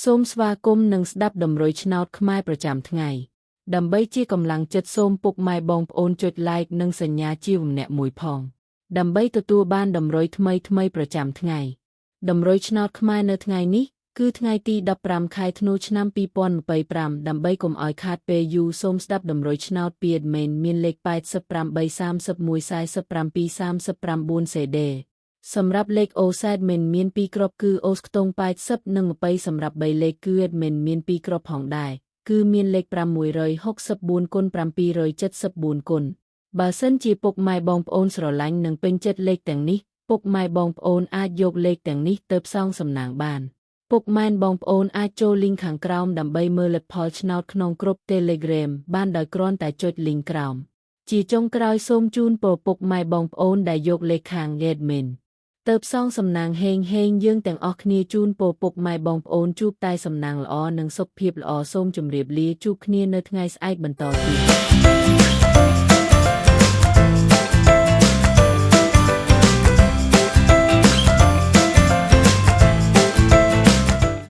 សូមស្វាគមន៍និងស្ដាប់តម្រុយឆ្នោតខ្មែរប្រចាំថ្ងៃដើម្បីជាកម្លាំងចិត្តសូមពុកម៉ែបងប្អូនចុច Like និងសញ្ញាជាវម្នាក់មួយផង ដើម្បីទទួលបានតម្រុយថ្មីៗប្រចាំថ្ងៃតម្រុយឆ្នោតខ្មែរនៅថ្ងៃនេះគឺថ្ងៃទី15ខែធ្នូឆ្នាំ2025ដើម្បីកុំឲ្យខាតពេលយូរសូមស្ដាប់តម្រុយឆ្នោតពី admin មានលេខ88 31 47 39 CD សម្រាប់លេខអូស admin មាន2គ្រាប់គឺអូសខ្ទង់80និង20សម្រាប់3លេខគឺ admin មាន2គ្រាប់ផងដែរគឺមានលេខ664គុណ774គុណបើសិនជាពុកម៉ែបងប្អូនស្រឡាញ់និងពេញចិត្តលេខទាំងនេះពុកម៉ែបងប្អូនអាចយកលេខទាំងនេះទៅផ្សងសំណាងបាន ពុកម៉ែនបងប្អូនអាចចូលលីងខាងក្រោមដើម្បីមើលលទ្ធផលឆ្នោតក្នុងក្រុម Telegram បានដោយគ្រាន់តែចុចលីងក្រោមជាចុងក្រោយសូមជូនពរពុកម៉ែបងប្អូនដែលយកលេខខាង admin ទៅផ្សងសំណាងហេងហេងយើងទាំងអស់គ្នាជូនពរពុកម៉ែបងប្អូនជួបតែសំណាងល្អនិងសុខភាពល្អសូមជម្រាបលាជួបគ្នានៅថ្ងៃស្អែកបន្តទៀត។